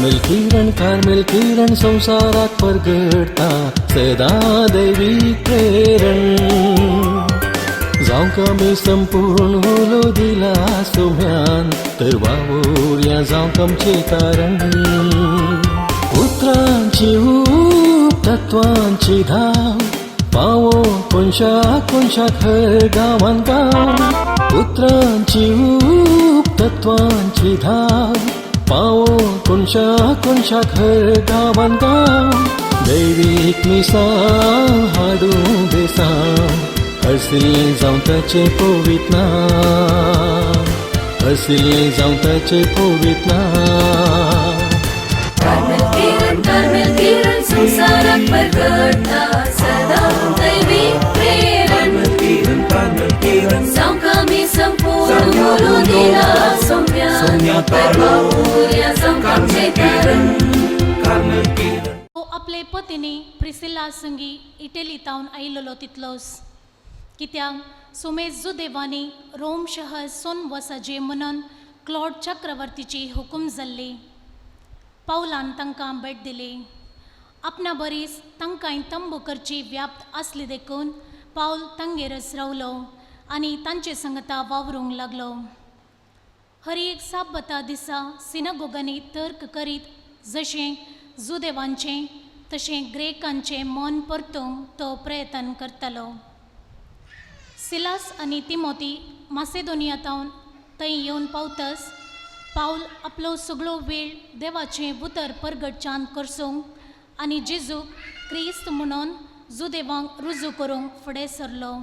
Carmel किरण, Carmel किरण संवसाराक परगटता सदां दैवीक प्रेरण. जावंक आमी संपूर्ण उलो दिला सोम्यान, तर वावुरया जावंक आमचें कारण. उतरांची ऊब, तत्वांची धाव, पावो कोनशा कोनशाक, हर गांवान गांव. उतरांची ऊब, तत्वांची धाव, पावो कोनशा कोनशाक, हर गांवान गांव. दैवीक मिसां हाडूं बेसांव, हरसिल्लें जावं ताचें पवित्र नांव, हरसिल्लें जावं ताचें पवित्र नांव. कार्मेल किरण, कार्मेल किरण संवसाराक परगटता सदां दैवीक प्रेरण. जावंक आमी संपूर्ण उलो दिला सोम्यान, तर वावुरया जावंक आमचें कारण. तो आपले पतीनी प्रिसिल्ला संगी इटली तावन आयिल्लो तितलोच, कित्याक सुमेज जुदेवांनी रोम शहर सोन वसाजे म्हणून क्लॉड चक्रवर्तीची हुकूम जाल्ली. पावलान तांकां भेट दिली. आपणा बरीच तांकांय तंबू करची व्याप्त आसली देखून पावल तांगेरच रावलो आनी तांचे संगता वावरूंक लागलो. हर एक साब्बता दिसा सिनागोगांनी तर्क करीत जशें जुदेवांचें तशें ग्रेकांचें मन परतूंक तो प्रयत्न करतालो. सिलास आनी तिमोती मासेदोनिया तावन थंय येवन पावतस पावल आपलो सगळो वेळ देवाचें उतर परगटच्यान करसूंक आनी जेजूक क्रिस्त म्हणून जुदेवांक रुजू करूंक फुडें सरलो.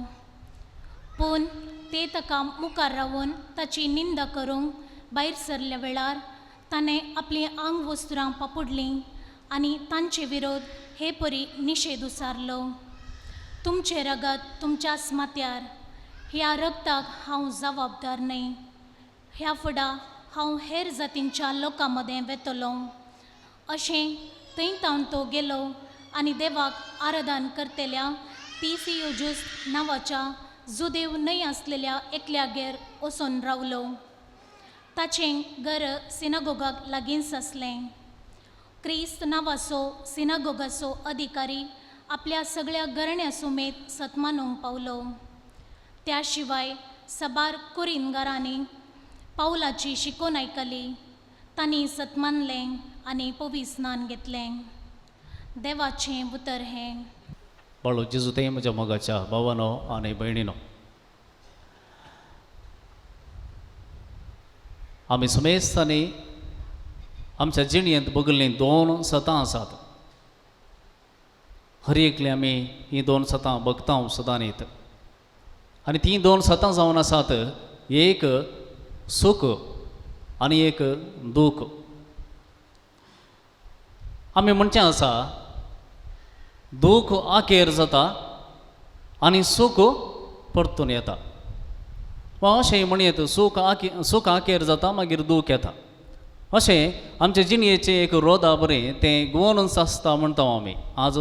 पूण ते ताका मुखार रावून ताची निंदा करूंक भायर सरल्या वेळार ताणें आपलीं आंग वस्त्रां पापुडलीं आनी तांचे विरोध हे परी निशेद उसारलो, "तुमचें रगत तुमच्याच माथ्यार. ह्या रगताक हांव जबाबदार न्हय. ह्या फुडां हांव हेर जातींच्या लोकां मदें वेतलो." अशें थंय तावन तो गेलो आनी देवाक आराधन करतल्या तिसियो नांवाच्या जुदेव न्हय आसलेल्या एकल्यागेर वचून रावलो. ताचें घर सिनागोगाक लागींच आसलें. क्रिस्त नांवाचो सिनागोगाचो अधिकारी आपल्या सगळ्या घराण्या समेत सतमानूंक पावलो. त्या शिवाय सबार कुरिनगारांनी पावलाची शिकोवन आयकली. तांणी सतमानलें आनी पवी स्नान घेतलें. देवाचें उतर हें. बाळू जेजू ते म्हज्या मोगाच्या भावानो आनी भयणीनो, आमी समेस्तांनी आमच्या जिणेंत बगल्लीं दोन सतां आसात. हर एकली आमी हीं दोन सतां बगता सदां न्हीत आनी तीं दोन सतां जावन आसात, एक सूख आनी एक दूख. आमी म्हणचें आसा, दूख आखेर जाता आनी सूख परतून येता, वा अशें म्हणयेत, सूख आखेर जाता, मागीर दूख येता. अशें आमचे जिणयेचें एक रोदा बरें तें गुवोनूच आसता म्हणटा आमी. आज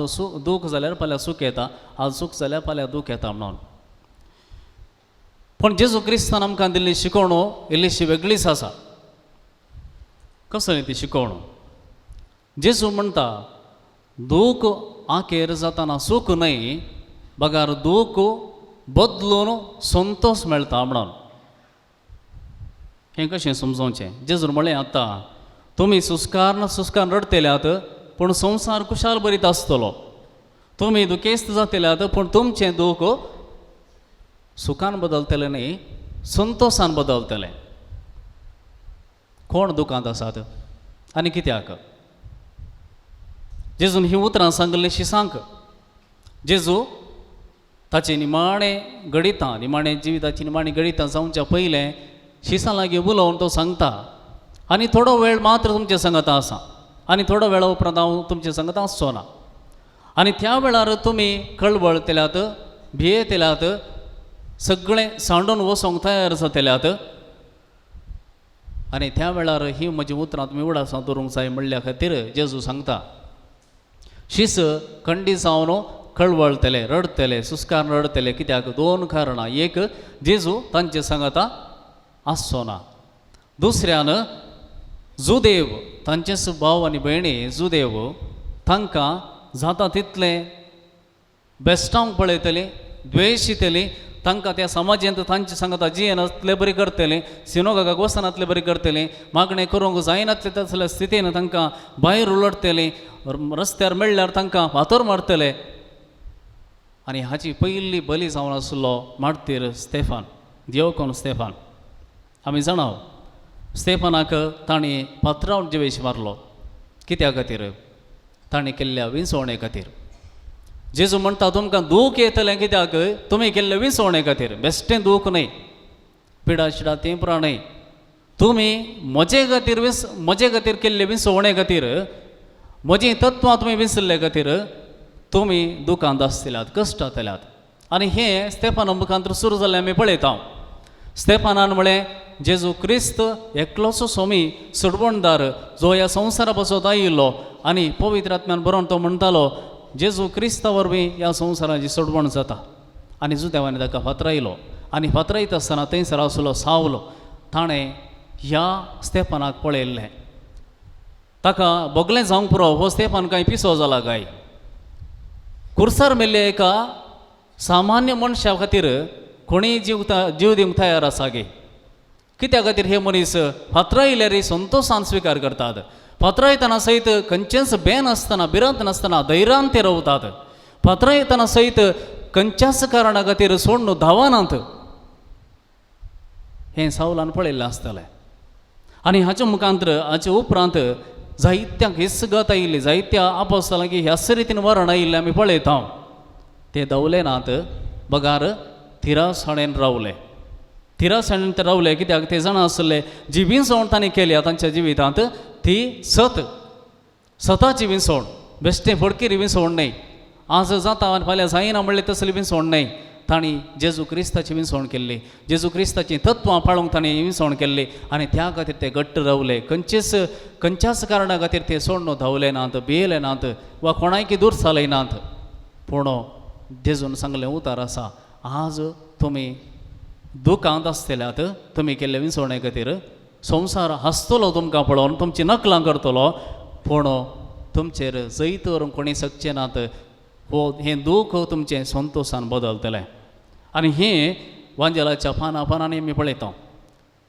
दूख जाल्यार फाल्यां सूख येता, आज सूख जाल्यार फाल्यां दूख येता म्हणून. पूण जेजू क्रिस्तान आमकां दिल्ली शिकवणू इल्लीशी वेगळीच आसा. कसली ती शिकवणू? जेजू म्हणटा, दूख आखेर जाताना सूख न्हय, बगार दूख बदलून संतोश मेळटा म्हणून. हें कशें समजोवचें? जेजून म्हणलें, आतां तुमी सुस्कार सुस्कार रडटेल्यात, पूण संवसार खुशाल बरीत आसतलो. तुमी दुखेस्त जातल्यात, पूण तुमचें दूख सुखान बदलतलें न्हय, संतोशान बदलतलें. कोण दुखांत आसात आनी कित्याक? जेजून ही उतरां सांगल्लीं शिसांक. जेजू ताचे निमाणें घडितां, निमाणें जिविताची निमाणी घडितां जावच्या पयलें शिसां लागीं उलोवन तो सांगता, आनी थोडो वेळ मात्र तुमचे संगता आसा आनी थोडो वेळा उपरांत हांव तुमचे संगता आसचो ना. आनी त्या वेळार तुमी कळवळतल्यात, भियेतल्यात, सगळें सांडून वचोंक तयार जातल्यात. आनी त्या वेळार ही म्हजी उतरां तुमी उडासां दवरूंक जाय म्हणल्या खातीर जेजू सांगता, शीस खंडी जावन कळवळतले, रडतले, सुस्कार रडतले. कित्याक? दोन कारणां. एक, जेजू तांचे सांगता आसचो ना. दुसऱ्यान जुदेव तांचेच भाव आनी भयणी जुदेव तांकां जाता तितलें बेस्टावंक पळयतलीं, द्वेशितलीं, तांकां त्या समाजेंत तांचे सांगता जियेनातले बरी करतलीं, सिनोगाक वचनातले बरी करतलीं, मागणें करूंक जायनातले तसल्या स्थितीन तांकां भायर उलटतलीं, रस्त्यार मेळ्ळ्यार तांकां फातर मारतले. आनी हाची पयली बली जावन आसलो मार्तीर स्तेफान, दियोकोन स्तेफान. आमी जाणा स्तेफानाक तांणी फातरावन जिवेश मारलो. कित्या खातीर? तांणी केल्ल्या विंचवणे खातीर. जेजू म्हणटा तुमकां दूख येतलें कित्याक? तुमी केल्ले विंचवणे खातीर. बेश्टें दूख न्हय, पिडा शिडा तेंपरां न्हय, तुमी म्हजे खातीर म्हजे खातीर केल्ले विंचवणे खातीर, म्हजीं तत्वां तुमी विंचल्ले खातीर तुमी दुखांत आसतल्यात, कश्टांतल्यात. आनी हें स्तेफाना मुखांत सुरू जाल्लें आमी पळयता. स्तेफानान म्हळें जेजू क्रिस्त एकलोचो स्वामी सोडवणदार जो ह्या संवसारा पासत आयिल्लो आनी पवित्र आत्म्यान बरोवन तो म्हणटालो जेजू क्रिस्ता वरवीं ह्या संवसाराची सोडवण जाता. आनी जुदेवांनी ताका फातरायलो आनी फातरायता आसतना थंयसर आसलो सावलो, ताणें ह्या स्तेफानाक पळयल्लें. ताका भोगलें जावंक पुरो, हो स्तेफान कांय पिसो जाला काय? कुर्सार मेल्ल्या एका सामान्य मनशा खातीर कोणीय जीव दिवंक तयार आसा गे? कित्या खातीर हे मनीस फातरायल्यार संतोशान स्विकार करतात? फातरायतना सयत खंयचेंच बेन आसतना, भिरांत नासतना धैर्यान ते रावतात. फातरायतना सयत खंयच्याच कारणा खातीर सोडून धांवनात. हें सावलान पळयल्लें आसतलें. आनी हाच्या मुखांत हाचे उपरांत जायत्यांक हीच गत आयिल्ली, जायत्या आपोस्तालांक ह्याच रितीन मरण आयिल्लें आमी पळयता. ते धांवले नात, बगार थिरासाणेन रावले. थिरासाणेन ते रावले कित्याक? ते जाणा आसले जी विंचवण तांणी केल्या तांच्या जिवितांत ती सत, सताची विंचवण, बेश्टें फडकिरी विंचवण न्हय. आज जाता आनी फाल्यां जायना म्हणलें तसली विंचवण न्हय. तांणी जेजू क्रिस्ताची विंचवण केल्ली, जेजू क्रिस्ताचीं तत्वां पाळूंक तांणी विंचवण केल्ली आनी त्या खातीर ते घट्ट रावले. खंयच्याच कारणा खातीर ते सोडून धांवले नात, भियेले नात वा कोणायकी दूर जाले नात. पूण जेजून सांगलें उतार आसा, आज तुमी दुखांत आसतल्यात, तुमी केल्ले विंचवणे खातीर संवसार हांसतलो तुमकां पळोवन, तुमची नकलां करतलो, पूण तुमचेर जैत व्हरूंक कोणी शकचे नात. हो हें दूख तुमचें संतोशान बदलतलें. आनी हें वांजेलाच्या पानां पानांनी आमी पळयता.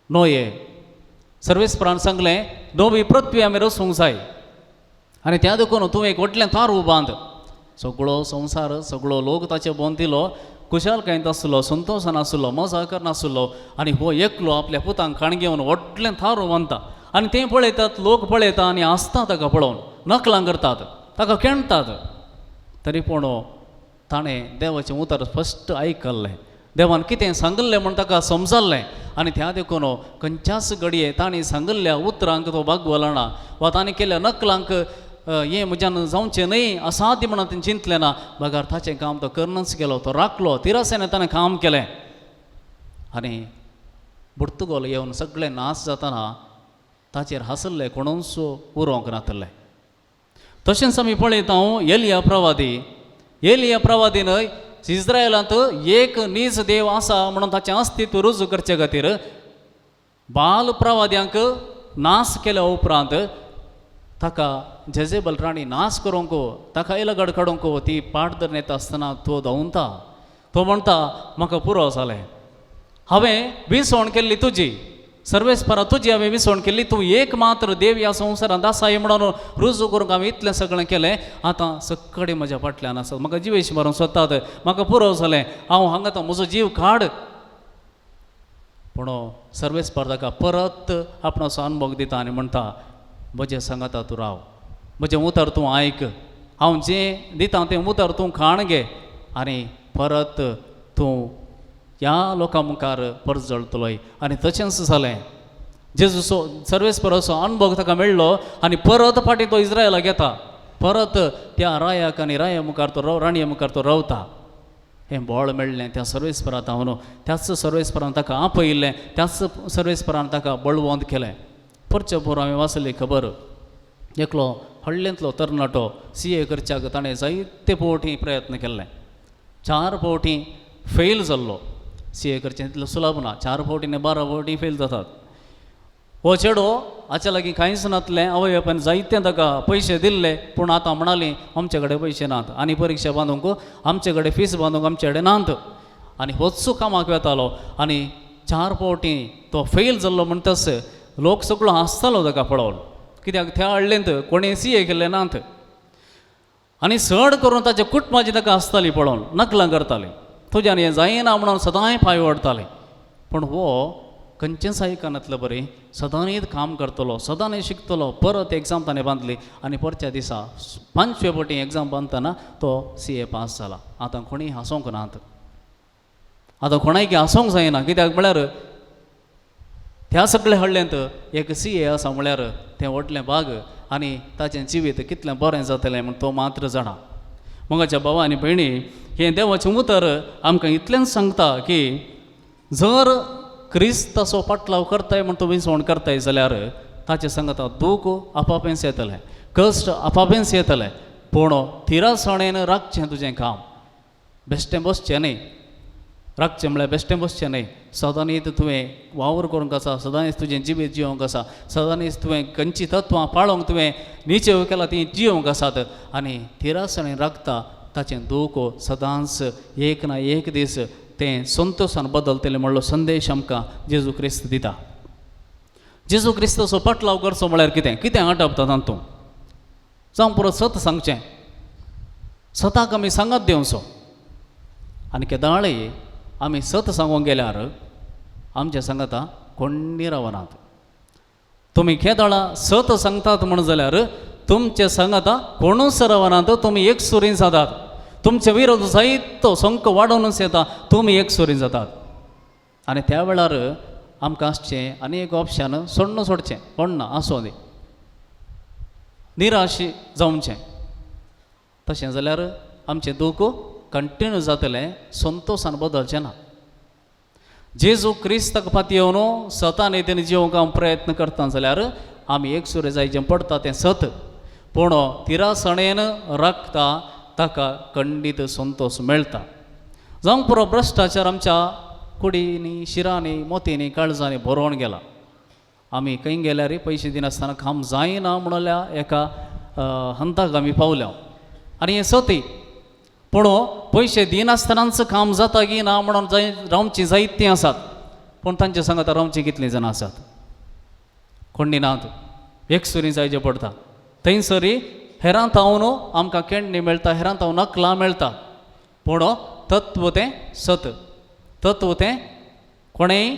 नोये सर्वेस्परान सांगलें नवी पृथ्वी आमी रचूंक जाय आनी त्या देखून तूं एक व्हडलें तारू बांद. सगळो संवसार सगळो लोक ताचे भोंवन दिलो, खुशालकायेंत आसलो, संतोशान आसलो, मजा करनासलो आनी हो एकलो आपल्या पुतांक खाण घेवन व्हडलें थारो बांदता आनी तें पळयतात, लोक पळयता आनी हांसता ताका पळोवन, नकलां करतात, ताका खेणटात. तरी पूण ताणें देवाचें उतर स्पश्ट आयकल्लें, देवान कितें सांगिल्लें म्हूण ताका समजल्लें आनी त्या देखून खंयच्याच घडये ताणें सांगिल्ल्या उतरांक तो बागवलो ना वा ताणें केल्ल्या नकलांक हें म्हज्यान जावचें न्हय असाध्य म्हणून तें चिंतलें ना, बगर ताचें काम तो करनच गेलो. तो राखलो, तिरासेन ताणें काम केलें आनी पुर्तुगोल येवन सगळें नाश जातना ताचेर हांसल्ले, कोणूच उरोवंक नातलें. तशेंच आमी पळयता एलिया प्रवादी. एलिया प्रवादी न्हय इस्रायलांत एक नीज देव आसा म्हणून ताचें अस्तित्व रुजू करचे खातीर बाल प्रवाद्यांक नाश केल्या उपरांत ताका जेजेबल राणी नाश करूंक, ताका इलगड काडूंक ती पाट धरून येता आसतना तो धांवता. तो म्हणटा म्हाका पुरो जालें, हांवें विसवण केल्ली तुजी, सर्वेस्परा तुजी हांवें विसवण केल्ली, तूं एक मात्र देव ह्या संवसारांत आसा म्हणून रुजू करूंक हांवें इतलें सगळें केलें, आतां सगळे म्हज्या फाटल्यान आसात, म्हाका जिवेश मारूंक सोदतात, म्हाका पुरो जालें, हांव हांगा आतां म्हजो जीव काड. पूण सर्वेस्पर ताका परत आपणाचो अनुभव दिता आनी म्हणटा म्हजें सांगाता तूं राव, म्हजें उतर तूं आयक, हांव जें दिता तें उतर तूं खाण घे आनी परत तूं ह्या लोकां मुखार परजळतलोय. आनी तशेंच जालें. जेजूचो सर्वेस्पराचो अनुभव ताका मेळ्ळो आनी परत फाटीं तो इस्रायलाक येता, परत त्या रायाक आनी राया मुखार तो राणये मुखार तो रावता. हें बळ मेळ्ळें त्या सर्वेस्परांत हांव, त्याच सर्वेस्परान ताका आपयिल्लें, त्याच सर्वेस्परान ताका बळवंत केलें. परचे पोर हांवें वाचली खबर, एकलो हळ्ळेंतलो तरणाटो सी ए करच्याक ताणें जायते फावटी प्रयत्न केल्ले, 4 फावटी फेल जाल्लो. सी ए करचें तितलो सुलभ ना, 4 फावटी न्ही 12 फावटी फेल जातात. हो चेडो हाच्या लागीं कांयच नातलें, आवय बापायन जायते ताका पयशे दिल्ले, पूण आतां म्हणाली आमचे कडेन पयशे नात आनी परिक्षा बांदूंक आमचे कडेन फीस बांदूंक आमचे कडेन नात. आनी होच कामाक वेतालो आनी 4 फावटी तो फेल जाल्लो म्हणटच लोक सगळो हांसतालो ताका पळोवन, कित्याक त्या हाडलेंत कोणें सी ए केल्लें नात. आनी चड करून ताच्या कुटुंबाची ताका आसताली पळोवन नकलां करताली, तुज्यान हें जायना म्हणून सदांय पांय ओडटाले. पूण हो खंयचेंच आयकनातलें बरें, सदांच काम करतलो, सदांच शिकतलो. परत एग्जाम ताणें बांदली आनी परच्या दिसा 5वे फावटी एग्जाम बांदतना तो सी ए पास जाला. आतां कोणीय हांसोंक नात, आतां कोणायकी हांसोंक जायना, कित्याक म्हळ्यार त्या सगळे हळ्ळेंत एक सी ए आसा म्हळ्यार तें व्हडलें भाग आनी ताचें जिवीत कितलें बरें जातलें म्हूण तो मात्र जाणा. मोगाच्या भावा आनी भयणी, हें देवाचें उतर आमकां इतलेंच सांगता की जर क्रिस्ताचो पाटलाव करताय म्हूण तुमी विसवण करताय जाल्यार ताचें सांगता दूख आपापेंच येतलें, कश्ट आपापेंच येतलें, पूण थिरासणेन राखचें तुजें काम, बेश्टें बसचें न्हय. राखचें म्हळ्यार बेश्टें बसचें न्हय, सदांच तुवें वावर करूंक आसा, सदांच तुजें जिवीत जिवंक आसा, सदांच तुवें खंयचीं तत्वां पाळोवंक तुवें निचेव केला तीं जिवंक आसात. आनी थिरासणेन राखता ताचें दूख सदांच एक ना एक दीस तें संतोशान बदलतलें म्हणलो संदेश आमकां जेजू क्रिस्त दिता. जेजू क्रिस्ताचो पाटलाव करचो म्हळ्यार कितें, कितें आटपता तातूंत? जावं पुरो सत सांगचें, सताक आमी सांगात दिवचो. आनी केदाळय आमी सत सांगूंक गेल्यार आमचें सांगता कोण्णी रावनात. तुमी केदाळा सत सांगतात म्हण जाल्यार तुमचें सांगता कोणूच रावनात, तुमी एक सुरीन जातात, तुमचे विरोध जायतो संक वाडोवनूच येता, तुमी एक सुरीन जातात. आनी त्या वेळार आमकां आसचें आनी एक ऑप्शन सोडणू सोडचें, कोण ना आसूं दी, निराश जावचें. तशें जाल्यार आमचें दूख कंटिन्यू जातलें, संतोशान बदलचें ना. जेजू क्रिस्ताक पातयेवन सतान तेणी जिवंक हांव प्रयत्न करता जाल्यार आमी एक सुरे जाय जें पडटा तें सत, पूण तिरासणेन राखता ताका खंडीत संतोश मेळटा. जावंक पुरो भ्रश्टाचार आमच्या कुडींनी, शिरांनी, मोतींनी, काळजांनी भरोवन गेला. आमी खंय गेल्यार पयशे दिनासतना काम जायना म्हणल्या एका हंताक आमी पावल्या आनी हें सती. पूण पयशे दिनासतनाच काम जाता की ना म्हणून जाय रावचीं जायतीं आसात, पूण तांचे सांगता रावचीं कितलीं जाणां आसात? कोण नात. एक सुरी जायचें पडटा, थंयसरी हेरां तावन आमकां केण्णी मेळटा, हेरां तावन नकलां मेळटा, पूण तत्व तें सत, तत्व तें कोणेंय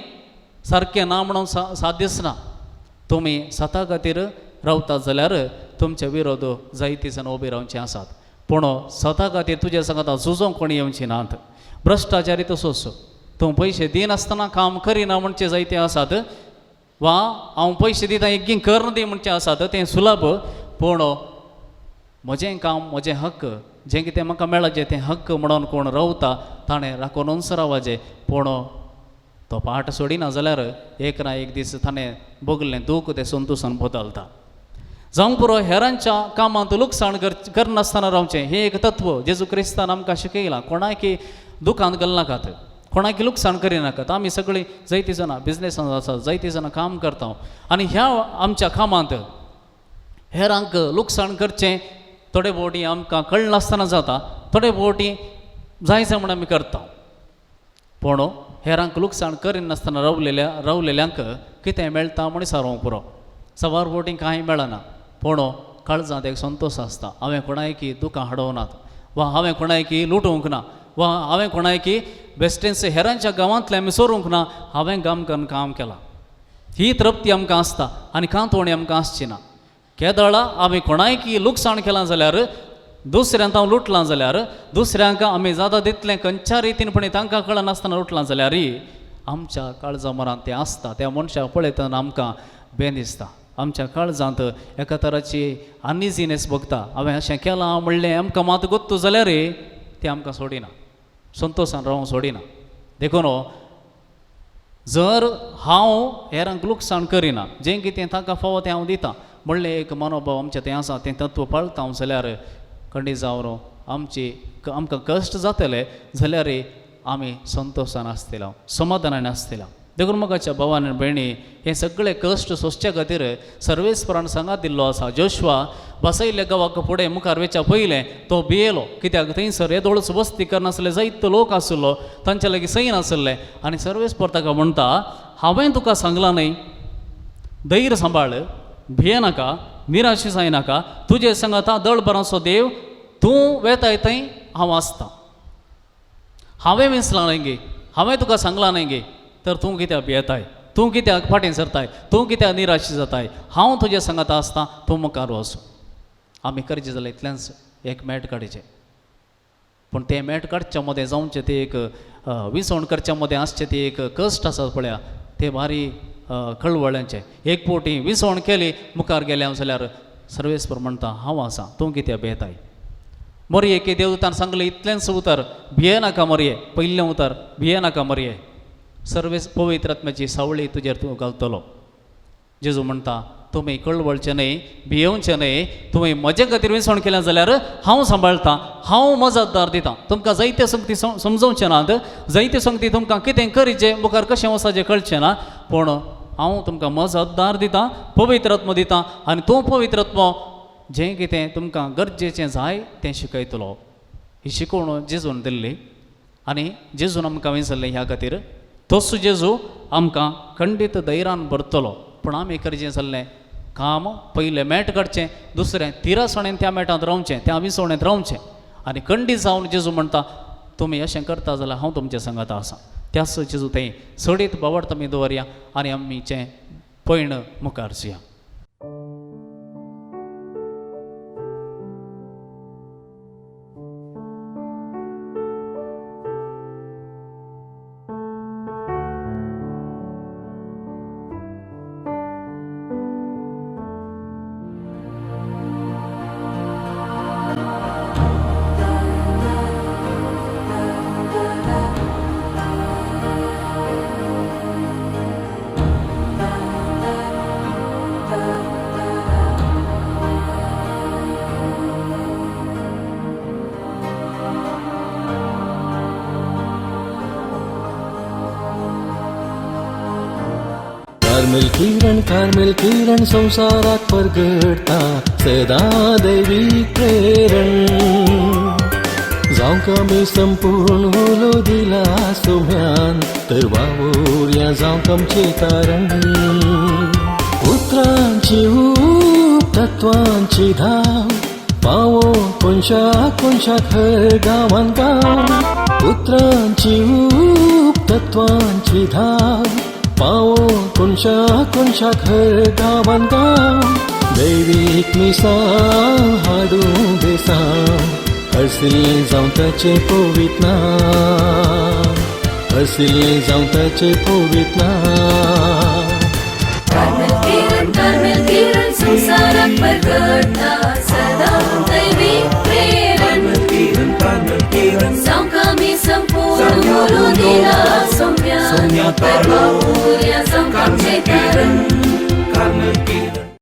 सारकें ना म्हणून साध्यच ना. तुमी सता खातीर रावतात जाल्यार तुमचे विरोध जायती जाणां उबी रावचीं आसात, पूण सता खातीर तुजे सांगता झुजोंक कोणी येवची नात. भ्रश्टाचारी तसोच, तूं पयशे दिनासतना काम करिना म्हणचे जायते आसात, वा हांव पयशे दिता एगीं करून दी म्हणचे आसात, तें सुलभ. पूण म्हजें काम, म्हजें हक्क, जें कितें म्हाका मेळाचें तें हक्क म्हणून कोण रावता ताणें राखोनूच रावपाचें. पूण तो पाट सोडिना जाल्यार एक ना एक दीस ताणें भोगलें दूख तें संतोशान बदलता. जावंक पुरो हेरांच्या कामांत लुकसाण करनासतना रावचें हें एक तत्व जेजू क्रिस्तान आमकां शिकयलां. कोणाकी दुकान घालनाकात, कोणाकी लुकसाण करिनाकात. आमी सगळीं जायतीं जाणां बिजनेसान आसात, जायतीं जाणां काम करता आनी ह्या आमच्या कामांत हेरांक लुकसाण करचें थोडे फावटी आमकां कळनासतना जाता, थोडे फावटी जायचे म्हूण आमी करता. पूण हेरांक लुकसाण करिनासतना रावलेल्यांक कितें मेळटा म्हूण सारोवंक पुरो. सवार फावटी कांय मेळना, पूण काळजांत एक संतोश आसता, हांवें कोणायकी दुकां हाडोवनात, वा हांवें कोणायकी लुटोवंक ना, वा हांवें कोणायकी बेश्टेंच हेरांच्या गांवांतलें आमी सोरूंक ना, हांवें काम करून काम केलां. ही तृप्ती आमकां आसता आनी कांतवणी आमकां आसची ना. केदळा आमी कोणायकी लुकसाण केलां जाल्यार, दुसऱ्यांत हांव लुटलां जाल्यार, दुसऱ्यांक आमी जाता तितलें खंयच्या रितीन पण तांकां कळनासतना लुटलां जाल्यार आमच्या काळजा मरांत तें आसता. त्या मनशाक पळयतना आमकां बेन दिसता, आमच्या काळजांत एका तराची अनइझीनेस भोगता. हांवें अशें केलां म्हणलें आमकां मात गोत्तू जाल्यार तें आमकां सोडिना, संतोशान रावंक सोडिना. देखून जर हांव हेरांक लुकसाण करिना, जें कितें तांकां फावो तें हांव दितां म्हणलें एक मनोभाव आमचें तें आसा, तें तत्व पाळटा हांव जाल्यार खंडीत जावन आमची आमकां कश्ट जातले जाल्यार आमी संतोशान आसतले, समाधानान आसतले. देखून मोगाच्या भावान आनी भयणी, हे सगळे कश्ट सोंसच्या खातीर सर्वेस्परान सांगात दिल्लो आसा. जोशवा बसयल्ल्या गांवाक फुडें मुखार वेच्या पयलें तो भियेलो, कित्याक थंयसर येदोळच वस्ती करनासले जायतो लोक आशिल्लो, तांच्या लागीं सैन आसलें. आनी सर्वेस्पर ताका म्हणटा, हांवें तुका सांगलां न्हय, धैर्य सांबाळ, भियेनाका, निराश जायनाका, तुजे सांगाता दळभरांचो देव, तूं वेताय थंय हांव आसतां. हांवें विंचलां न्हय गे, हांवें तुका सांगलां न्हय गे, तर तूं कित्याक भियेताय, तूं कित्याक फाटीं सरताय, तूं कित्याक निराश जाताय, हांव तुजे सांगाता आसतां, तूं मुखार वच. आमी करचें जाल्यार इतलेंच, एक मेट काडचें, पूण तें मेट काडच्या मदें जावचें तें एक विसवण करच्या मदें आसचें तें एक कश्ट आसा पळया, तें भारी कळवळ्यांचें. एक फावटी विसवण केली मुखार गेलें हांव जाल्यार सर्वेस्पर म्हणटा हांव आसा, तूं कित्याक भियेताय. मरये की देवदूतान सांगलें इतलेंच उतर, भियेनाका मरये, पयलें उतर भियेनाका मरये, सर्वेस पवित्र आत्म्याची सावळी तुजेर तूं घालतलो. जेजू म्हणटा तुमी कळवळचें न्हय, भियेवचें न्हय, तुमी म्हजे खातीर विसवण केलें जाल्यार हांव सांबाळटा, हांव मजतदार दितां. तुमकां जायते संगती समजोवचें नात, जायते संगती तुमकां कितें करीचें मुखार कशें वचचें कळचें ना, पूण हांव तुमकां मजतदार दितां, पवित्र आत्मो दितां, आनी तो पवित्र आत्मो जें कितें तुमकां गरजेचें जाय तें शिकयतलो. ही शिकवण जेजून दिल्ली आनी जेजून आमकां विसरलें. ह्या खातीर तोच जेजू आमकां खंडीत धैर्यान भरतलो. पूण आमी करचें जाल्लें काम पयलें मेट काडचें, दुसरें तिरासणेन त्या मेटांत रावचें, त्या विसवणेंत रावचें, आनी खंडीत जावन जेजू म्हणटा तुमी अशें करता जाल्यार हांव तुमचे सांगाता आसा. त्याच जेजू थंय सडीत बावडत आमी दवरया आनी आमीचें पयण मुखार चुया. कार्मेल किरण, कार्मेल किरण संसाराक परगटता सदां दैवीक प्रेरण. जावंक आमी संपूर्ण उलो दिला सोम्यान, तर वावुरया जावंक आमचें तारण. उतरांची ऊब, तत्वांची धाव, पावो कोनशा कोनशाक हर गांवान गांव. उतरांची ऊब, तत्वांची धाव, पावो कोनशा कोनशाक हर गांवान गांव. दैवीक मिसां हाडूं बेसांव, हरसिल्लें जावं ताचें पवित्र नांव, हरसिल्लें जावं ताचें पवित्र नांव. कार्मेल किरण, कार्मेल किरण संसाराक परगटता सदां दैवीक प्रेरण. जावंक आमी संपूर्ण उलो दिला सोम्यान, तर वावुरया जावंक आमचें तारण.